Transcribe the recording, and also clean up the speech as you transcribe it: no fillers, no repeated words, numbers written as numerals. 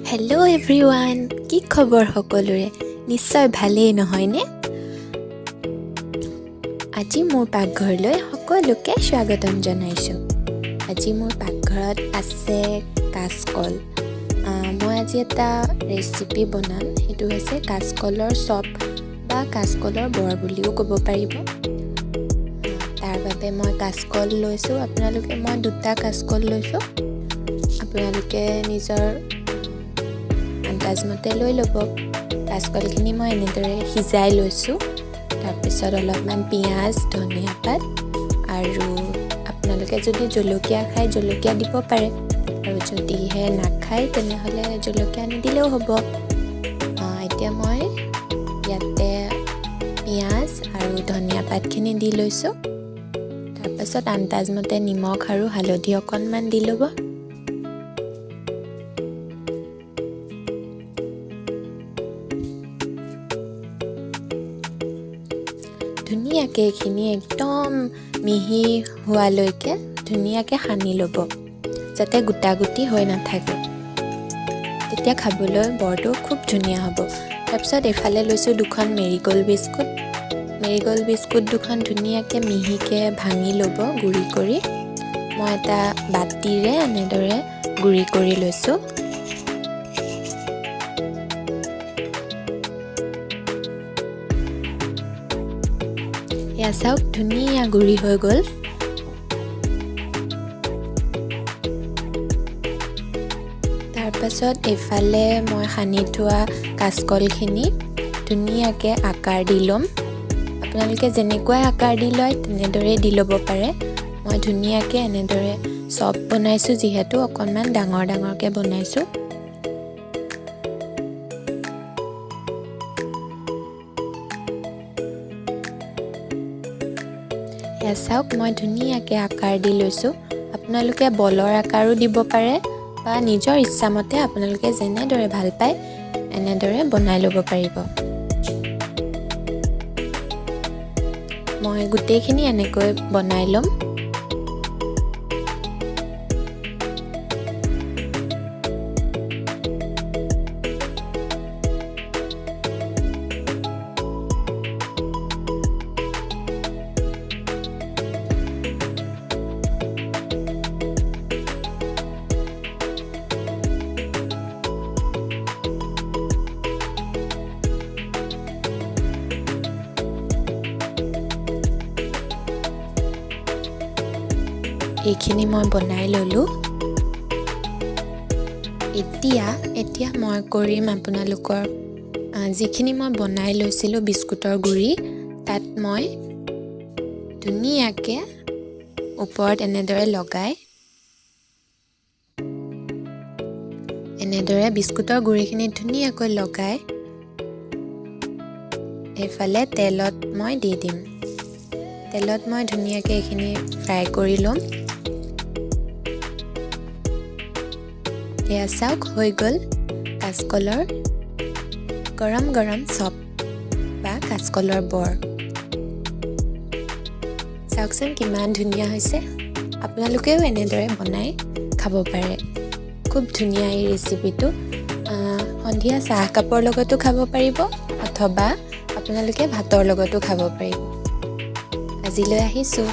Hello' everyone, কি খবৰ সকলোৰে? নিশ্চয় ভালেই, নহয়নে? আজি মোৰ পাকঘৰলৈ সকলোকে স্বাগতম জনাইছোঁ। আজি মোৰ পাকঘৰত আছে কাচকল। মই আজি এটা ৰেচিপি বনাম। সেইটো হৈছে কাচকলৰ চপ বা কাচকলৰ বৰ বুলিও ক'ব পাৰিব। তাৰ বাবে মই কাচকল লৈছোঁ। আপোনালোকে, মই দুটা কাচকল লৈছোঁ, আপোনালোকে নিজৰ আন্দাজমতে লৈ ল'ব। কাচকলখিনি মই এনেদৰে সিজাই লৈছোঁ। তাৰপিছত অলপমান পিঁয়াজ, ধনিয়া পাত আৰু আপোনালোকে যদি জলকীয়া খায়, জলকীয়া দিব পাৰে আৰু যদিহে নাখায়, তেনেহ'লে জলকীয়া নিদিলেও হ'ব। এতিয়া মই ইয়াতে পিঁয়াজ আৰু ধনিয়া পাতখিনি দি লৈছোঁ। তাৰপাছত আন্দাজমতে নিমখ আৰু হালধি অকণমান দি ল'ব। ধুনীয়াকৈ এইখিনি একদম মিহি হোৱালৈকে ধুনীয়াকৈ সানি ল'ব, যাতে গোটা গুটি হৈ নাথাকে। তেতিয়া খাবলৈ বৰটো খুব ধুনীয়া হ'ব। তাৰপিছত এইফালে লৈছোঁ দুখন মেৰিগ'ল্ড বিস্কুট। মেৰিগ'ল্ড বিস্কুট দুখন ধুনীয়াকৈ মিহিকৈ ভাঙি ল'ব, গুড়ি কৰি। মই এটা বাতিৰে এনেদৰে গুড়ি কৰি লৈছোঁ। এয়া চাওক, ধুনীয়া গুড়ি হৈ গ'ল। তাৰপাছত এইফালে মই সানি থোৱা কাচকলখিনি ধুনীয়াকৈ আকাৰ দি ল'ম। আপোনালোকে যেনেকুৱাই আকাৰ দি লয়, তেনেদৰেই দি ল'ব পাৰে। মই ধুনীয়াকৈ এনেদৰে চপ বনাইছোঁ, যিহেতু অকণমান ডাঙৰ ডাঙৰকৈ বনাইছোঁ। এয়া চাওক, মই ধুনীয়াকৈ আকাৰ দি লৈছোঁ। আপোনালোকে বলৰ আকাৰো দিব পাৰে বা নিজৰ ইচ্ছামতে আপোনালোকে যেনেদৰে ভাল পায়, এনেদৰে বনাই ল'ব পাৰিব। মই গোটেইখিনি এনেকৈ বনাই ল'ম। এইখিনি মই বনাই ল'লোঁ। এতিয়া মই কৰিম আপোনালোকৰ যিখিনি মই বনাই লৈছিলোঁ বিস্কুটৰ গুড়ি, তাত মই ধুনীয়াকৈ ওপৰত এনেদৰে লগাই, এনেদৰে বিস্কুটৰ গুড়িখিনি ধুনীয়াকৈ লগাই এইফালে তেলত মই দি দিম। তেলত মই ধুনীয়াকৈ এইখিনি ফ্ৰাই কৰি ল'ম। এয়া চাওক, হৈ গ'ল কাচকলৰ গৰম গৰম চপ বা কাচকলৰ বৰ। চাওকচোন, কিমান ধুনীয়া হৈছে। আপোনালোকেও এনেদৰে বনাই খাব পাৰে। খুব ধুনীয়া এই ৰেচিপিটো। সন্ধিয়া চাহ কাপৰ লগতো খাব পাৰিব অথবা আপোনালোকে ভাতৰ লগতো খাব পাৰিব। আজিলৈ আহিছোঁ।